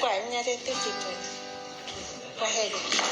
ပှၤညါတဲသုက့ၤပှၤ, ပှၤဟဲဒံး, ပကအီလ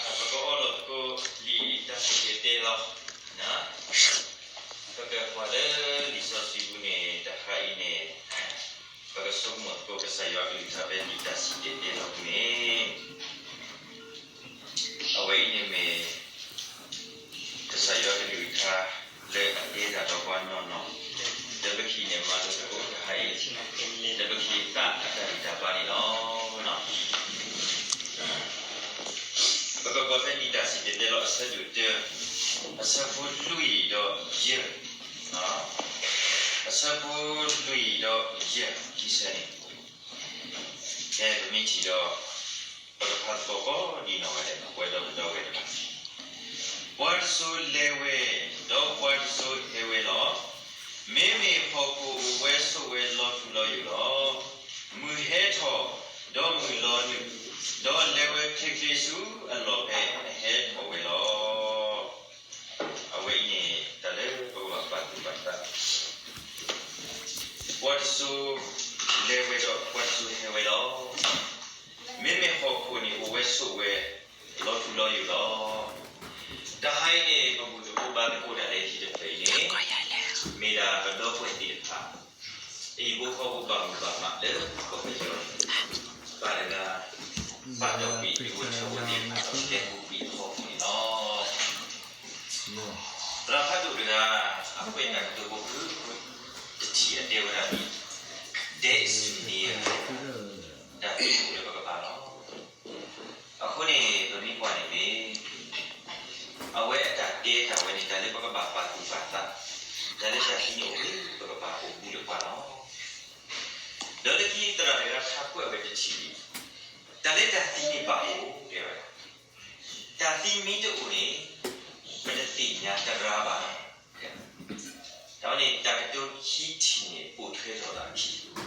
ီၤသကိး လံာ်တၢ်စံၣ်တဲၤတဲလီၤ, ပကကွၢ်လၢလံာ်စီဆှံပူၤန့ၣ် တဟါအံၤန့ၣ် ပကဆိကမိၣ်သကိးကစၢ်ယွၤကလုၢ်ကထါ ဖဲလံာ်တၢ်စံၣ်တဲၤတဲလီၤပူၤန့ၣ် အဝဲအံၤန့ၣ်မ့ၢ် ကစၢ်ယွၤကလုၢ်ကထါ လၢအတဲတၢ်ဒီးပှၤနီၢ်နီၢ်, လၢပကဟံးန့ၢ်မၤလိသကိးတဟါအံၤ, လၢပကဟ့ၣ်သးအတၢ်ဂံၢ်တၢ်ဘါန့ၣ်လီၤ. ပကကွၢ်ဖဲလံာ်တၢ်စံၣ်တဲၤတဲလီၤ အဆၢဒိၣ်တၢ, အဆၢဖိလွံၢ်ဒီးယဲၢ်, အဆၢဖိလွံၢ်ဒီးယဲၢ် ခံဆၢန့ၣ်, ဖဲပမ့ၢ်ထံၣ်ဒီး ပကဖးသကိးကိးဒံးနီၢ်ဂၤဒဲး ပှဲၤဒီးပဒီပုၢ်ဝဲၢ်တဖၣ်, ပှၤတစိၤလဲၤဝဲ, ဒီးပှၤတစိၤဟဲဝဲလီၤ. မ့မ့ၢ်ဟီၣ်ခိၣ်အိၣ်ဝဲဆိးဝဲလီၤထူလီၤယိာ်လီၤ. မုၢ်ဟဲထီၣ်, ဒီးမုၢ်လီၤနုာ်, ဒီးလဲၤဝဲချ့ချ့ဆူအလီၢ်ဖဲအဟဲထီၣ်ဝဲလီၤ. အဝဲအံၤန့ၣ် တၢ်လၢပကဘၣ်ပာ်သူၣ်ပာ်သး, ပှၤတစိၤလဲၤဝဲဒီးပှၤတစိၤဟဲဝဲလီၤ. မ့မ့ၢ်ဟီၣ်ခိၣ်န့ၣ်အိၣ်ဝဲဆိးဝဲ လီၤထူလီၤယိာ်လီၤ. တဟါအံၤန့ၣ် ပဘူၣ်သကိးဘါသကိးတၢ်လၢဟံၣ်တဖျၢၣ်အံၤန့ၣ် မ့ၢ်ဒၣ်ပဒီပုၢ်ဝဲၢ်သ့ၣ်တဖၣ် အဟံၣ်ဖိဃီဖိဘၣ်မုာ်ဘၣ်မးလၢကီၢ်ပယီၤန့ၣ် ဘၣ်တဂၤ ဘၣ်ဒီးကွံာ်တဝၢဆၢဖိသ့ၣ်တဖၣ်ဒီး လဲၤပူၤကွံာ်အဖီခိၣ်န့ၣ်လီၤ. သရၣ်ဖးဒိၣ်တဂၤ အကွဲးတၢ်ကတိၤဖိဖု တထံၣ်အတဲဝဲဒၣ်ဒ်အံၤ, There is no တၢ်သံကွၢ်လၢပကဘၣ်ပာ်လီၤ. အဃိန့ၣ် ပမ့ၢ်ကွၢ်န့ၣ်မ့ၢ် အဝဲအတၢ်တဲတၢ်ဝဲန့ၣ် တၢ်လၢပကဘၣ်ပာ်သူၣ်ပာ်သး, တၢ်လၢတၢ်သံန့ၣ်အိၣ်လၢပကဘၣ်အိၣ် လၢပှၤလီၤ. ဒီးလၢခံသရၣ်တဂၤထါကွၢ်ဝဲတထံၣ်လံ, တၢ်လၢတၢ်သံန့ၣ်ဘၣ်အိၣ်, တဲဝဲဒၣ်, တၢ်သံမ့ၢ်တအိၣ်န့ၣ် ပတသ့ၣ်ညါတရါဘၣ်. တၢ်ဝဲန့ၣ် တၢ်ကတိၤခံထံၣ်န့ၣ် ပိာ်ထွဲထီၣ်ဒၣ်အခံ,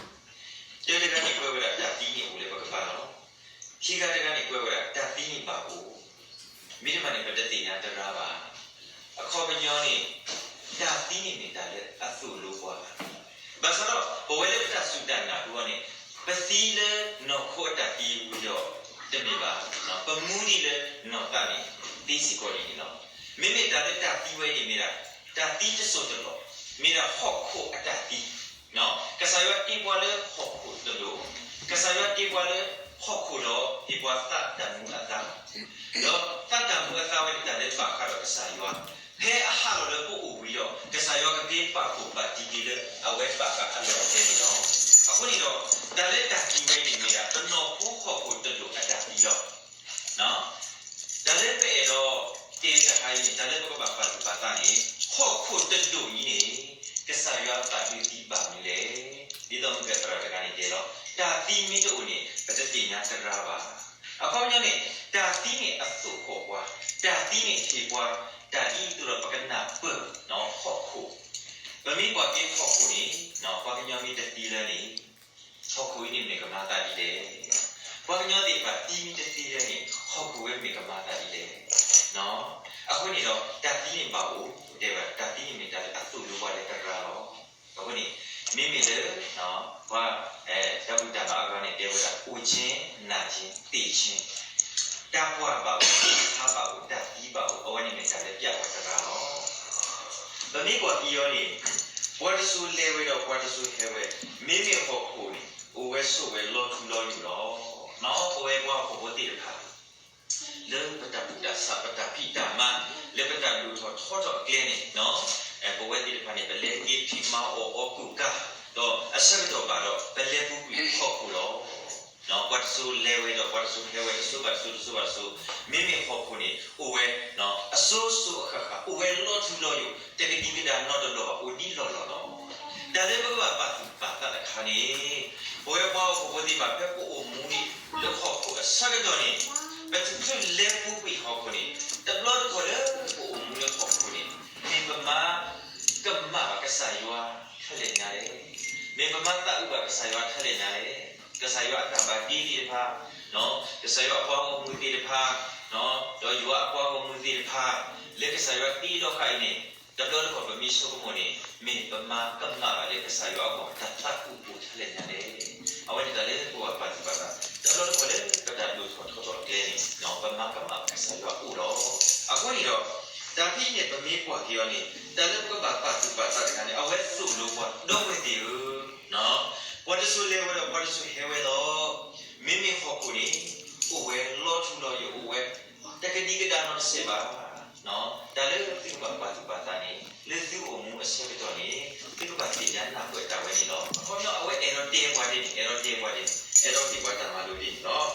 တၢတဂၤန့ၣ်ကွဲးဝဲဒၣ် တၢ်သံန့ၣ်အိၣ်လၢပကဘၣ်လီၤ. ခံဂၤတဂၤန့ၣ်ကွဲးဝဲဒၣ် တၢ်သံန့ၣ်ဘၣ်အိၣ်, မ့တမ့ၢ်န့ၣ် ပတသ့ၣ်ညါတရါဘၣ်. အခီပညီန့ၣ် တၢ်သံန့ၣ်မ့ၢ်တၢ်လၢအသိၣ်လိပှၤဘၣ်. ဘၣ်ဆၣ်ဒီး ပဝဲလၢပတၢ်စူၢ်တၢ်နာ်အဃိန့ၣ် ပသံလၢနီၢ်ခိအတၢ်သံဝံၤဒီးတမ့ၢ်ဘၣ်, ပမူဒံးလၢနီၢ်သးန့ၣ် သ့စ့ၢ်ကီးဒ်န့ၣ်လီၤ. မ့မ့ၢ်တၢ်လၢတၢ်သံဝဲအံၤန့ၣ်မ့ၢ်ဒၣ် တၢ်သံတစိၢ်တလီၢ်, မ့ၢ်ဒၣ်ဟီၣ်ခိၣ်အတၢ်သံ ကစၢ်ယွၤတ့ပှၤလၢဟီၣ်ခိၣ်တဒိၣ်, ကစၢ်ယွၤတ့ပှၤလၢဟီၣ်ခိၣ်ဒီး ဟ့ၣ်ပှၤသးတၢ်မူအသါ, ဒီးသးတၢ်မူအသါဝဲန့ၣ် တၢ်လၢဘၣ်ဃးဒီးကစၢ်ယွၤ, ဖဲအဟးလီၤလၢပအိၣ်ဝံၤဒီး ကစၢ်ယွၤကက့ၤပာ်ဖှိၣ်ဘၣ်တံၤသကိးလၢအဝဲဘၣ်ဃးအလီၢ်အကျဲန့ၣ်လီၤ. အဃိန့ၣ်ဒီး တၢ်လၢတၢ်သံဝဲအံၤန့ၣ်မ့ၢ်ဒၣ် ပနီၢ်ခိဟီၣ်ခိၣ်တဒိၣ်အတၢ်သံလီၤ. တၢ်လၢပအဲၣ်ဒိးတဲတဟါအံၤန့ၣ် တၢ်လၢပကဘၣ်ပာ်သူၣ်ပာ်သးန့ၣ် ဟီၣ်ခိၣ်တဒိၣ်အံၤန့ၣ် ကစၢ်ယွၤဘၣ်ဒုးသံဘၣ်မနုၤလဲၣ်. ဒ်သိးမုၢ်ကဲသရၣ်တဂၤန့ၣ်တဲလီၤ, တၢ်သံမ့ၢ်တအိၣ်န့ၣ် ပတသ့ၣ်ညါတရါဘၣ်. အခီပညီန့ၣ် တၢ်သံန့ၣ်အသိၣ်ဃီၣ်ပှၤ, တၢ်သံန့ၣ်ဟ့ၣ်ပှၤ တၢ်ဒ်သိးဒီးပကနၢ်ပၢၢ်ဟီၣ်ခိၣ်, ပမ့ၢ်ကွၢ်က့ၤဟီၣ်ခိၣ်န့ၣ် ပှၤကညီမ့ၢ်တသံလၢန့ၣ် ဟီၣ်ခိၣ်အံၤန့ၣ်မ့ၢ်ကမၤသးဒ်လဲၣ်. ပှၤကညီသ့ၣ်တဖၣ်သံမ့ၢ်တသံလၢန့ၣ် ဟီၣ်ခိၣ်ဝဲမ့ၢ်ကမၤသးဒ်လဲၣ်. အဃိန့ၣ်ဒီး တၢ်သံန့ၣ်ဘၣ်အိၣ် တဲဝဲဒၣ် တၢ်သံန့ၣ်မ့ၢ်တၢ်လၢအသိၣ်လိပှၤလၢတရါလီၤ. အဃိန့ၣ် မ့မ့ၢ်လၢ ပှၤ တၢ်ဘူၣ်တၢ်ဘါအဂီၢ်န့ၣ် တဲဝဲဒၣ် အိၣ်ခြင်း, နာခြင်း, သေခြင်း, တၢ်ကွၢ်ဘၣ်အိၣ်, တၢ်ဟးဘၣ်အိၣ်, တၢ်သံဘၣ်အိၣ်, အဝဲန့ၣ်မ့ၢ်တၢ်လၢပျၢ်ဝဲတရါလီၤ. ပမ့ၢ်ကွၢ်က့ၤအီၤန့ၣ် ပှၤတစိၤလဲၤဝဲဒီးပှၤတစိၤဟဲဝဲ, မ့မ့ၢ်ဟီၣ်ခိၣ်န့ၣ် အိၣ်ဝဲဆိးဝဲလီၤထူလီၤယိာ်လီၤ. ပဝဲပှၤဟီၣ်ခိၣ်ဖိသ့ၣ်တဖၣ် လၢပတၢ်ကူၣ်တၢ်ဆး ပတၢ်ဖံးတၢ်မၤ လၢပတၢ်ဒိၣ်ထီၣ်ထီထီၣ်အကျဲန့ၣ် ပဝဲသ့ၣ်တဖၣ်န့ၣ် ပလဲၤက့ၤဖံးမၤအီၣ်အီကူးကၤ, ဒီးအဆၢကတီၢ်ဘၣ်ဒီး ပလဲၤပူၤကွံာ်ဟီၣ်ခိၣ်လီၤ. ပှၤတစိၤလဲၤဝဲဒီးပှၤတစိၤဟဲဝဲ တစိၤဘၣ်တစိၤ တစိၤဘၣ်တစိၤ, မ့မ့ၢ်ဟီၣ်ခိၣ်န့ၣ် အိၣ်ဝဲ အစိၤစိၤအဃၣ်ဃၣ် အိၣ်ဝဲလီၤထူလီၤယိာ် တကဒံကဒါနီတဘျီဘၣ် အိၣ်ဒံးလီၢ်လီၢ်လီၤ. တၢ်လၢပကဘၣ်ပာ်သူၣ်ပာ်သးတခါန့ၣ် ပဝဲပှၤဟီၣ်ခိၣ်ဖိသ့ၣ်တဖၣ် ဖဲပအိၣ်မူန့ၣ် လၢဟီၣ်ခိၣ်အဆၢကတီၢ်န့ၣ် ပတချုးလဲၤပူၤကွံာ်ဟီၣ်ခိၣ်န့ၣ် တဘျီတခီၣ်လၢပအိၣ်မူလၢဟီၣ်ခိၣ်န့ၣ် မ့ၢ်ပမၤကမၣ်ဘၣ်ကစၢ်ယွၤထဲလဲၣ်ညါလဲၣ်, မ့ၢ်ပမၤသးအုးဘၣ်ကစၢ်ယွၤထဲလဲၣ်ညါလဲၣ်, ကစၢ်ယွၤအတၢ်ဘၣ်တ့သ့ၣ်တဖၣ် ကစၢ်ယွၤအပှၤဂီၢ်မုၢ်သ့ၣ်တဖၣ် ဒီးယွၤအပှၤဂီၢ်မုၢ်သ့ၣ်တဖၣ် လၢကစၢ်ယွၤတ့ဒီးဃာ်အံၤန့ၣ် တဘျီတခီၣ်ပမ့ၢ်ဆိကမိၣ်န့ၣ် မ့ၢ်ပမၤကမၣ်ဘၣ်လၢကစၢ်ယွၤအဂီၢ် တၢ်သးကူၣ်အိၣ်ထဲလဲၣ်ညါလဲၣ်. အဝဲန့ၣ်တၢ်လၢပဘၣ်ပာ်သူၣ်ပာ်သး တဘျီတခီၣ်လၢပတၢ်ဒိၣ်ထီၣ်ထီထီၣ်အကျဲန့ၣ် ပမၤကမၣ်ဘၣ်ကစၢ်ယွၤအိၣ်လီၤ. အဃိန့ၣ်ဒီး တၢ်ဖဲအံၤန့ၣ် ပမ့ၢ်ကွၢ်က့ၤအီၤန့ၣ် တၢ်လၢပကဘၣ်ပာ်သူၣ်ပာ်သးတခါန့ၣ် အဝဲသိၣ်လိပှၤ ဒီပုၢ်ဝဲၢ်သ့ၣ်ဧၢ, ပှၤတစိၤလဲၤဝဲဒီးပှၤတစိၤဟဲဝဲလီၤ. မ့မ့ၢ်ဟီၣ်ခိၣ်န့ၣ် အိၣ်ဝဲလီၤထူလီၤယိာ် အိၣ်ဝဲ တကဒံကဒါနီတစဲးဘၣ်. တၢ်လၢသုကဘၣ်ပာ်သူၣ်ပာ်သးန့ၣ် လၢသုအိၣ်မူအဆၢကတီၢ်န့ၣ် သုကဘၣ်သ့ၣ်ညါနၢ်ပၢၢ်တၢ်ဝဲန့ၣ်လီၤ. အခီပညီအဝဲအဲၣ်ဒိးတဲပှၤဒ်န့ၣ် အဲၣ်ဒိးတဲပှၤဒ်န့ၣ် အဲၣ်ဒိးဟ့ၣ်ပှၤတၢ်မၤလိဒ်န့ၣ်လီၤ.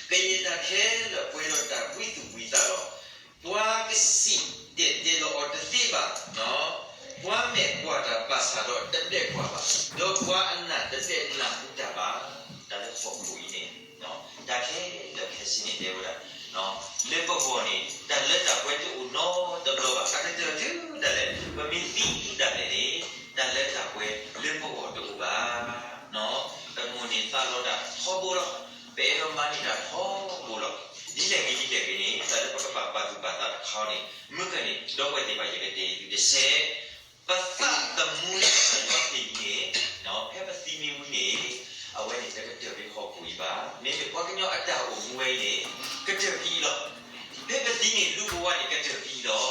ကယဲၢ်တၢ်ခဲလၢာ်ပှဲၤဒီးတၢ်ကွံသူၣ်ကွံသးလီၤ. ပှၤကစံၣ်တဲာ်တဲာ်လီၤအီၤတသ့ဘၣ်, ပှၤမဲာ်ကွၢ်တၢ်ဘၣ်ဆၣ်ဒီးတဘျဲးကွၢ်ဘၣ်, ဒီးပှၤအနၢ်တဘျဲးနၢ်ဟူတၢ်ဘၣ်. တၢ်လၢဟီၣ်ခိၣ်အံၤန့ၣ် တၢ်ခဲလၢာ်ခဲဆ့န့ၣ်တဲဝဲဒၣ် လၢပဂီၢ်န့ၣ် တၢ်လၢတၢ်ပှဲၤတအိၣ်နီတဘျီဘၣ်. အကတၢၢ်တုၤဒၣ်လဲာ် ပမ့ၢ်သံဒၣ်လဲာ်န့ၣ် တၢ်လၢတၢ်ပှဲၤလၢပဂီၢ်တအိၣ်ဘၣ်. ပမိၣ်န့ၢ်သးလီတၢ်ထီဘိလီၤ. ပအဲၣ်ဒိးမၤန့ၢ်တၢ်ထီဘိလီၤ. ဒ်လဲၣ်ဂ့ၤဒ်လဲၣ်ဂ့ၤန့ၣ် တၢ်လၢပကဘၣ်ပာ်သူၣ်ပာ်သးတခါန့ၣ် မုၢ်ကၢၢ်န့ၣ် ဒီပုၢ်ဝဲၢ်သ့ၣ်တဖၣ် ယကတဲယုာ်တစဲး ပသးသမူလၢကစၢ်ယွၤဟ့ၣ်န့ၣ် ဖဲပသံမ့ၢ်ဝံၤန့ၣ် အဝဲန့ၣ်တကတၢၢ်ဖဲဟီၣ်ခိၣ်အံၤဘၣ်. မ့မ့ၢ်ပှၤကညီအတၢ်အိၣ်မူဝဲအံၤန့ၣ် ကတၢၢ်ဖဲအံၤလီၤ. ဖဲပသံန့ၣ် လူၤပိာ်ဝဲန့ၣ် ကတၢၢ်ဖဲအံၤလီၤ.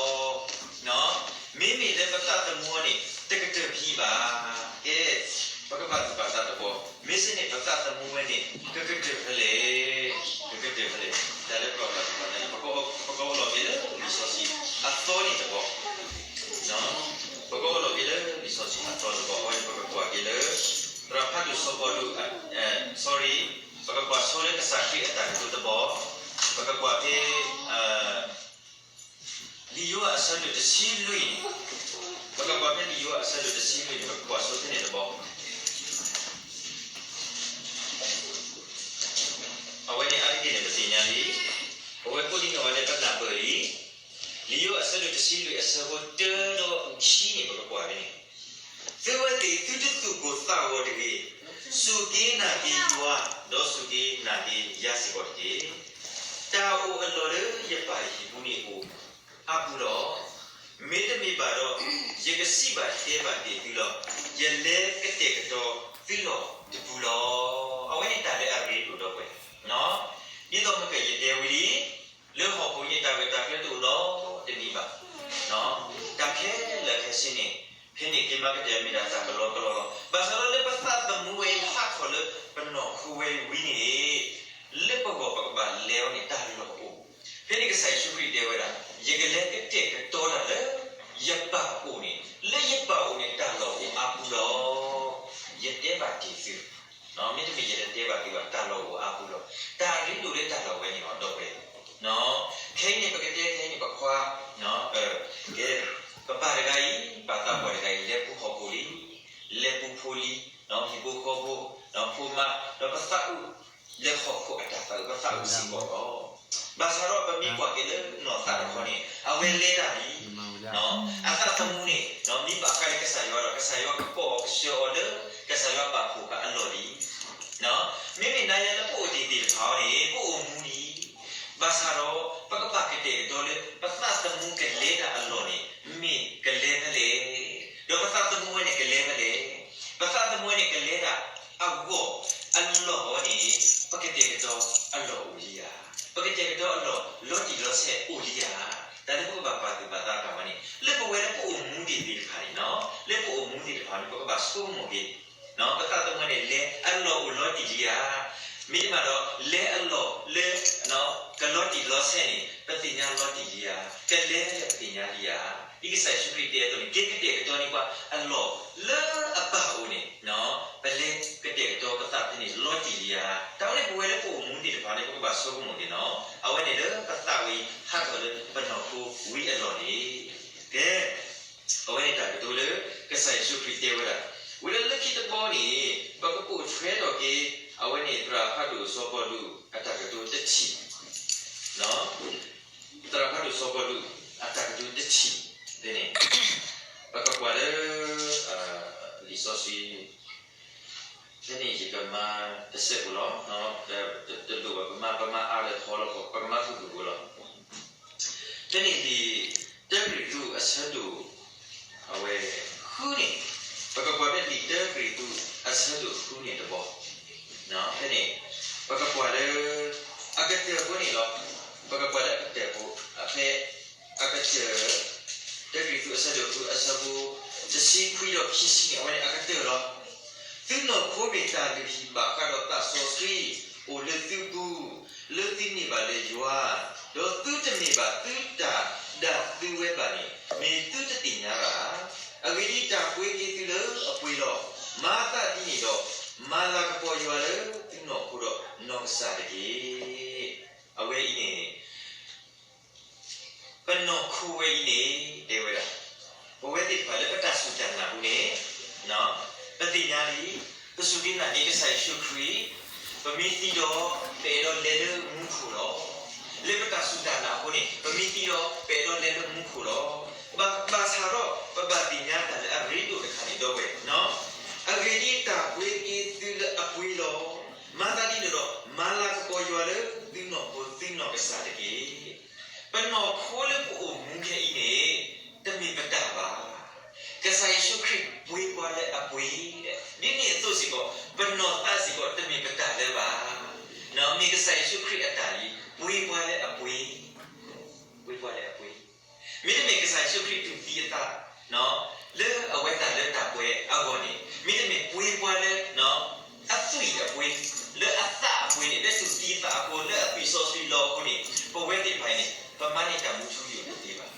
မ့မ့ၢ်လၢပသးသမူအံၤန့ၣ် တကတၢၢ်ဖဲအံၤဘၣ်. ကဲ ပကဘၣ်သူၣ်ပာ်သးတဘျီ, မ့ၢ်စ့ၢ်န့ၣ် ပသးသမူဝဲန့ၣ် ကကတၢၢ်ဖဲလဲၣ်, ကကတၢၢ်ဖဲလဲၣ်. တၢ်လၢပကဘၣ်သူၣ်ပာ်သးန့ၣ် ပကအိၣ်လီၤက့ၤလၢလံာ်စီဆှံအသီန့ၣ်တဘျီ ပကအိၣ်လီၤက့ၤလၢလံာ်စီဆှံအသီတဘျီ အဝဲန့ၣ်ပကကွၢ်က့ၤလၢ သရၣ်ဖးဒိၣ်စီၤပီလူး sorry, ပကကွၢ်ဆိလၢကစၢ်ခရံာ်အတၢ်ကတိၤတဘျီ, ပကကွၢ်ဖဲ လံာ်ယိၤဟၣ်အဆၢဒိၣ်တဆံလွံၢ်, ပကကွၢ်ဖဲလံာ် လံာ်ယိၤဟၣ်အဆၢဒိၣ်တဆံလွံၢ်န့ၣ် ပကကွၢ်ဆိဖဲန့ၣ်တဘျီ. အဝဲန့ၣ်အါတက့ၢ်န့ၣ် ပသ့ၣ်ညါလံ. ပဝဲကိးဒံနီၢ်ဂၤဒဲး ပနၢ်ပၢၢ်လံ. လံာ်ယိၤဟၣ်အဆၢဒိၣ်တဆံလွံၢ်အဆၢဖိတၢဒီးခံန့ၣ် ပကကွၢ်ဖဲန့ၣ်, သုဝဲသ့ၣ် သုတသူၣ်ကိၢ်သးဂီၤတဂ့ၤ, စူၢ်က့ၤနာ်က့ၤယွၤ, ဒီးစူၢ်က့ၤနာ်က့ၤယၤစ့ၢ်ကီးတက့ၢ်. တၢ်အိၣ်အလီၢ်လၢယပၢ်ယဟံၣ်ပူၤန့ၣ်အိၣ်အါပူၤလီၤ. မ့တမ့ၢ်ဘၣ်ဒီး ယကစံးဘၣ်တဲဘၣ်တ့ၢ်သုလီၤ. ယလဲၤကတဲာ်ကတီၤသုလီၢ်တပူၤလီၤ. အဝဲန့ၣ်တၢ်လၢအရ့ဒိၣ်ဒီပုၢ်ဝဲၢ်, ဒ်သိးမ့ၢ်ကယတဲဝံၤလံ, လၢဟီၣ်ခိၣ်အံၤန့ၣ် တၢ်ဂ့ၢ်တၢ်ကျိၤတအိၣ်နီတမံၤဘၣ်. တၢ်ခဲလၢာ်ခဲဆ့န့ၣ် ဖဲန့ၣ်က့ၤမၤကတၢၢ်မ့ၢ်ဒၣ်တၢ်ကလီကလီလီၤ. ဘၣ်ဆၣ်ဒီးလၢပသးသမူဝဲအံၤ ဟးထီၣ်လၢပနီၢ်ခိဝဲအံၤဝံၤန့ၣ်, လၢပဂီၢ်ပကဘၣ်လဲၤအီၤန့ၣ် တၢ်လီၢ်အိၣ်. ဖဲန့ၣ်ကစၢ်ယ့ၣ်ၡူးခရံာ်တဲဝဲဒၣ်, ယကလဲၤကတဲာ်ကတီၤတၢ်လၢယပၢ်အအိၣ်န့ၣ်, လၢယပၢ်အအိၣ်န့ၣ် တၢ်လီၢ်အိၣ်အါပူၤလီၤ. ယတဲဘၣ်တ့ၢ်သု, မ့တမ့ၢ်ယတတဲဘၣ်သုဘၣ် တၢ်လီၢ်အိၣ်အါပူၤလီၤ. တၢ်ရ့ဒိၣ်လၢတၢ်လီၢ်ဝဲန့ၣ်လီၤ ဒီပုၢ်ဝဲၢ်. ခဲအံၤန့ၣ် ပကတဲခဲအံၤန့ၣ် ပခွါ, ကဲ, ပပၢ်တဂၤအံၤ, ပၢ်သးပှၢ်တဂၤအံၤ လဲၤပူၤဟီၣ်ခိၣ်လံ, လဲၤပူၤဖိလံ, ဟံၣ်ဖိဃီဖိ, ဖိမါ, ဒီးပသးအုး, လဲၤဟီၣ်ခိၣ်အတၢ်သးအုး ပသးအုးစ့ၢ်ကီးလီၤ. ဘၣ်ဆၣ်ဒီးပမ့ၢ်ကွၢ်က့ၤလၢနီၢ်သးတခီန့ၣ် အဝဲလဲၤတၢ်လံ. အသးသမူန့ၣ် မ့ၢ်ဘၣ်ဃးလၢကစၢ်ယွၤဒီး ကစၢ်ယွၤကကိးအီၤကဆှၢအီၤလၢ ကစၢ်ယွၤပာ်ဖှိၣ်ဃာ်အလီၢ်လံ. မ့မ့ၢ်နၤယၤလၢပအိၣ်တ့ၢ်သ့ၣ်တဖၣ်အံၤန့ၣ် ပအိၣ်မူလံ. ဘၣ်ဆၣ်ဒီး ပကဘၣ်ကတဲာ်ကတီၤလၢ ပသးသမူကလဲၤတၢ်အလီၢ်န့ၣ် မ့ၢ်ကလဲၤဖဲလဲၣ်, ဒီးပသးသမူဝဲန့ၣ်ကလဲၤဖဲလဲၣ်. ပသးသမူဝဲန့ၣ်ကလဲၤတၢ်အဂီၢ်အလီၢ်အံၤန့ၣ် ပကတဲာ်ကတီၤအလီၢ်အိၣ်လံဧါ. ပကတဲာ်ကတီၤအလီၢ်လီၤတံၢ်လီၤဆဲးအိၣ်လံဧါ. တၢ်လၢပကဘၣ်ပာ်သူၣ်ပာ်သးတၢ်မၤန့ၣ် လၢပဝဲလၢပအိၣ်မူသ့ၣ်တဖၣ်န့ၣ်လီၤ. လၢပအိၣ်မူသ့ၣ်တဖၣ်န့ၣ် ပကဘၣ်ဆိကမိၣ်က့ၤ ပသးသမူန့ၣ် လဲၤအလီၢ်အိၣ်လီၤတံၢ်လံဧါ. မ့တမ့ၢ်ဒီး လဲၤအလီၢ်လၢ ကလီၤတံၢ်လီၤဆဲးန့ၣ် ပသ့ၣ်ညါလီၤတံၢ်လံဧါ. ကလဲၤလၢပသ့ၣ်ညါလံဧါ. ဒ်ကစၢ်ယ့ၣ်ၡူးခရံာ်တဲအသိးန့ၣ် က့ၤကတဲာ်ကတီၤန့ၢ်ပှၤအလီၢ်လၢအပၢ်အအိၣ်န့ၣ် ပလဲၤကတဲာ်ကတီၤပသးဖဲန့ၣ်လီၤတံၢ်လံဧါ. တၢ်ဝဲန့ၣ်ပဝဲလၢပအိၣ်မူသ့ၣ်တဖၣ်န့ၣ် ပကဘၣ်ဆိကမိၣ်က့ၤနီၤ. အဝဲန့ၣ်လၢပသးဝဲအံၤ ဟးထီၣ်လၢပနီၢ်ခိဝံၤအလီၢ်န့ၣ် ကဲ အဝဲန့ၣ်တၢ်ကတိၤလၢ ကစၢ်ယ့ၣ်ၡူးခရံာ်တဲဝဲဒၣ်, ဝံၤလၢလၢခံတဘျီန့ၣ် ပကပိာ်ထွဲထီၣ်က့ၤ အဝဲန့ၣ်သရၣ်ဖးဒိၣ်စီၤပီလူးအတၢ်ကတိၤတထံၣ်, သရၣ်ဖးဒိၣ်စီၤပီလူးအတၢ်ကတိၤတထံၣ်ဖဲန့ၣ်, ပကကွၢ်လၢ လံာ်စီဆှံ ဖဲန့ၣ် ယကမၤတစဲးဖိလီၤ. တလိၣ်ဘၣ် ပမၤ ပမၤအါလၢထီလီၤ ပကမၤဃုာ်ဃုာ်ဖိလီၤ. ဖဲန့ၣ်လံာ်တၢကရံၣ်သူးအဆၢဒိၣ် အဝဲဃုန့ၣ်, ပကကွၢ်ဖဲလံာ်တၢကရံၣ်သူးအဆၢဒိၣ်ဃုန့ၣ်တဘျီ, ဖဲန့ၣ် ပကကွၢ်လၢ အကတၢၢ်ဖိန့ၣ်လီၤ. ပကကွၢ်လၢအကတၢၢ်ဖိ ဖဲ အကတၢၢ် တၢကရံၣ်သူးအဆၢဒိၣ်ဃုအဆၢဖိ တဆံခွံဒီးခံဆံန့ၣ် အဝဲန့ၣ်အကတၢၢ်လီၤ. သုနီၢ်ခိမ့ၢ်တၢ်လုၢ်ဟံၣ်ဘၣ်ဃးဒီးသးစီဆှံ အိၣ်လၢသုပူၤ, လၢသုန့ၢ်ဘၣ်လၢယွၤ, ဒီးသုတန့ၢ်ဘၣ်သုတၢ်ဒၣ်သုဝဲဘၣ်န့ၣ် မ့ၢ်သုတသ့ၣ်ညါဘၣ်ဧါ. အဂ့ၢ်ဒ်အံၤ, တၢ်ပှ့ၤက့ၤသုလၢအပှ့ၤလီၤ. မၤသးဒ်န့ၣ်ဒီး မၤလၤကပီၤယွၤလၢသုနီၢ်ခိဒီးနီၢ်ကစၢ်တက့ၢ်. အဝဲအံၤန့ၣ် ပနီၢ်ခိဝဲအံၤန့ၣ် တဲဝဲဒၣ်, ပဝဲသ့ၣ်တဖၣ်လၢပတၢ်စူၢ်တၢ်နာ်ပူၤန့ၣ် ပသ့ၣ်ညါလံ, ပစူၢ်က့ၤနာ်က့ၤကစၢ်ယ့ၣ်ၡူးခရံာ်, ပမ့ၢ်သံဒီး ပအဲၣ်ဒိးလဲၤလၢမူခိၣ်လီၤ. လၢပတၢ်စူၢ်တၢ်နာ်အဃိန့ၣ် ပမ့ၢ်သံဒီး ပအဲၣ်ဒိးလဲၤလၢမူခိၣ်လီၤ. ဘၣ်ဆၣ်ဒီး ပဘၣ်သ့ၣ်ညါတၢ်လၢအရ့ဒိၣ်တခါန့ၣ် ဒီပုၢ်ဝဲၢ်, အဂ့ၢ်ဒ်အံၤ, တၢ်ပှ့ၤက့ၤသုလၢအပှ့ၤလီၤ. မၤသးဒ်န့ၣ်ဒီး မၤလၤကပီၤယွၤလၢသုနီၢ်ခိသုနီၢ်ကစၢ်တက့ၢ်. ပနီၢ်ခိလၢပအိၣ်မူခဲအံၤန့ၣ် တမ့ၢ်ပတၢ်ဘၣ်. ကစၢ်ယ့ၣ်ၡူးခရံာ်ပှ့ၤပှၤလၢအပှ့ၤ, ဒ်န့ၣ်အသိးစ့ၢ်ကီး ပနီၢ်သးစ့ၢ်ကီး တမ့ၢ်ပတၢ်လၢၤဘၣ်. မ့ၢ်ကစၢ်ယ့ၣ်ၡူးခရံာ်အတၢ်လံ, ပှ့ၤပှၤလၢအပှ့ၤ, ပှ့ၤပှၤလၢအပှ့ၤ မ့တမ့ၢ်ကစၢ်ယ့ၣ်ၡူးခရံာ်တူၢ်သံအသး လၢအဝဲတၢ်လၢတၢ်ပှဲၤအဂီၢ်န့ၣ်, မ့တမ့ၢ်ပှ့ၤပှၤလၢ အသွံၣ်အပှ့ၤ, လၢအသးအပှ့ၤန့ၣ်, လၢတူၢ်သံအသးအဃိ, လၢအသွံၣ်စီဆှံလီၤအဃိန့ၣ်, ပဝဲသ့ၣ်တဖၣ်အံၤန့ၣ် ပမၤန့ၢ်တၢ်မူထူယိာ်တသ့ဘၣ်.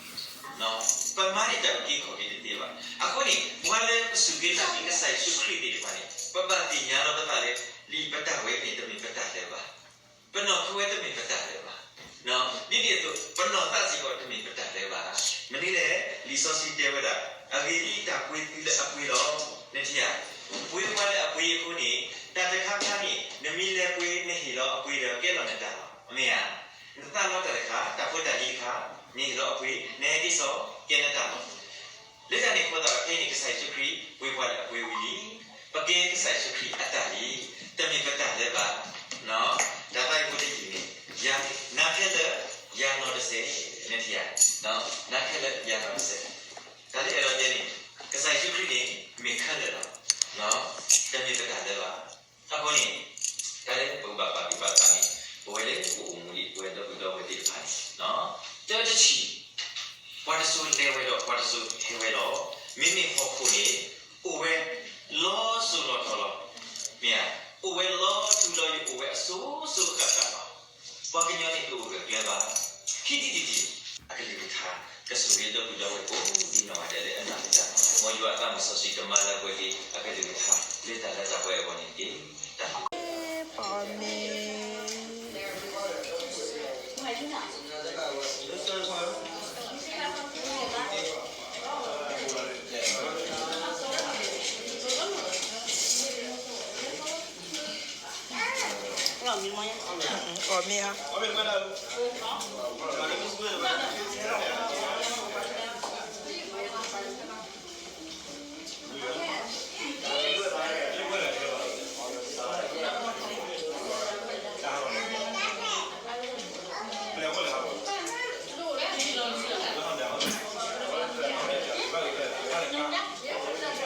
ပမၤန့ၢ်တၢ်အုၣ်က့ၤခီၣ်က့ၤတသ့ဘၣ်. အဃိန့ၣ် ပှၤလၢပစူၢ်က့ၤနာ်က့ၤကစၢ်ယ့ၣ်ၡူးခရံာ်သ့ၣ်တဖၣ်န့ၣ် ပဘၣ်သ့ၣ်ညါလီၤပသးလၢ လံာ်ပတၢ်ဝဲန့ၣ် တမ့ၢ်ပတၢ်လၢၤဘၣ်. ပနီၢ်ခိဝဲတမ့ၢ်ပတၢ်လၢၤဘၣ်. ဒ်န့ၣ်အသိး ပနီၢ်သးစ့ၢ်ကီးတမ့ၢ်ပတၢ်လၢၤဘၣ်. မနုၤလဲၣ်, လံာ်စီဆှံတဲဝဲဒၣ် လၢအပှ့ၤလီၤ. နထံၣ်ဧါ, ပှ့ၤပှၤလၢအပှ့ၤအဃိန့ၣ်, တၢ်တခါခါန့ၣ် နမ့ၢ်လဲၤပှ့ၤနဟ့ၣ်လီၤအပှ့ၤဒီးကဲလီၤနတၢ်လီၤ. မ့ၢ်ဧါ. နသးလီတၢ်တခါ, တၢ်ဖိတၢ်လံၤတခါ, နဟ့ၣ်လီၤအပှ့ၤ, နဟဲက့ၤစိာ်, ကဲနတၢ်လီၤ. လၢတၢ်န့ၣ်အဃိသတးဒီး ခဲအံၤန့ၣ် ကစၢ်ယ့ၣ်ၡူးခရံာ် ပှ့ၤပှၤလၢအပှ့ၤဝံၤလံ. ပကဲကစၢ်ယ့ၣ်ၡူးခရံာ်အတၢ်လံ, တမ့ၢ်ပတၢ်လၢၤဘၣ်. တၢ်သးအံၤဖိတယုၢ်န့ၣ်, နၤခဲလၢာ်ယၤနီၢ်တစဲး, နထံၣ်ဧါ, နၤခဲလၢာ်ယၤနီၢ်တစဲး. တၢ်လၢအဲၣ်ဒိးတဲန့ၣ်, ကစၢ်ယ့ၣ်ၡူးခရံာ်န့ၣ် မ့ၢ်ခဲလၢာ်လီၤ. တမ့ၢ်ပတၢ်လၢၤဘၣ်. အဃိန့ၣ်, တၢ်လၢပကဘၣ်ပာ်သူၣ်ပာ်သးန့ၣ်, ပဝဲလၢပအိၣ်မူဒံး ပဝဲဒီပုၢ်ဒီဝဲၢ်သ့ၣ်တဖၣ်န့ၣ်, တၢ်တထံၣ်, ပှၤတစိၤလဲၤဝဲဒီး ပှၤတစိၤဟဲဝဲလီၤ. မ့မ့ၢ်ဟီၣ်ခိၣ်န့ၣ် အိၣ်ဝဲလီၤစိၤလီၤထီလီၤ. မ့ၢ်ဧါ, အိၣ်ဝဲလီၤထူလီၤယိာ် အိၣ်ဝဲအစိၤစိၤဃၣ်ဃၣ်လီၤ. ပှၤကညီန့ၣ်တအိၣ်ဂၢၢ်ကျၢၤဘၣ်. ခံထံၣ်တထံၣ်, အကလုၢ်ကထါ ကဆိၣ်ဂ့ၤဒီပုၢ်ဒီဝဲၢ်ကိးဒံနီၢ်ဂၤဒဲးလၢအမၤတၢ်, မ်ယွၤအသးမုၢ်စီဆှံကမၤလၤကပီၤက့ၤ အကလုၢ်ကထါ လၢတၢ်လၢတၢ်ပှဲၤအဂီၢ်န့ၣ်တက့ၢ်. တၢ် ပမ့ၢ် အီၣ်မ့ၤ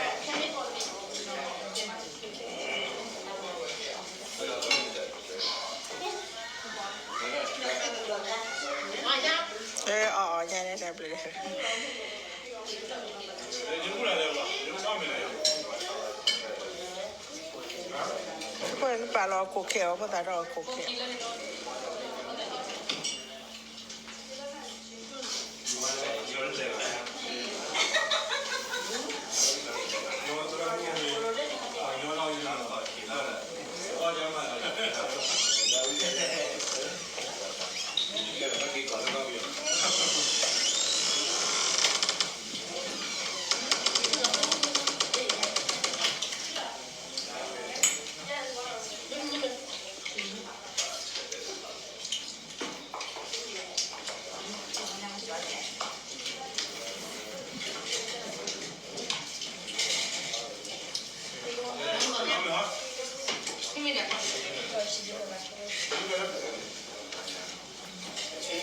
ဧါ. အီၣ်အီၣ် ညါန့ၣ်တၢ်ဘျုး အ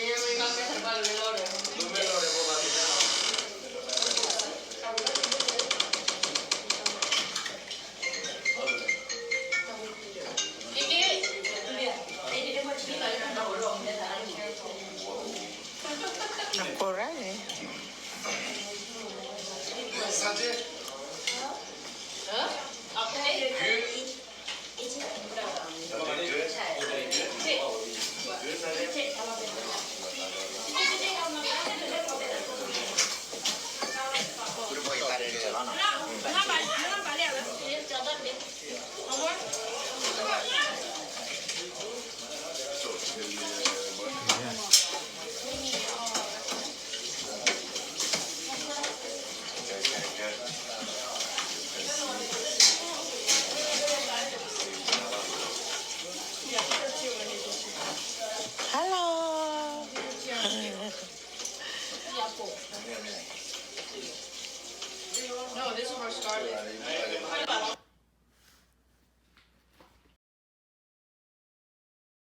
ဃိန့ၣ် ပာ်လီၤအခိၣ်ခဲအီၤ ဖိသၣ်ဒီးအခိၣ်ခဲ နကိးရၣ်န့ၣ် Hello. No, this is where it started.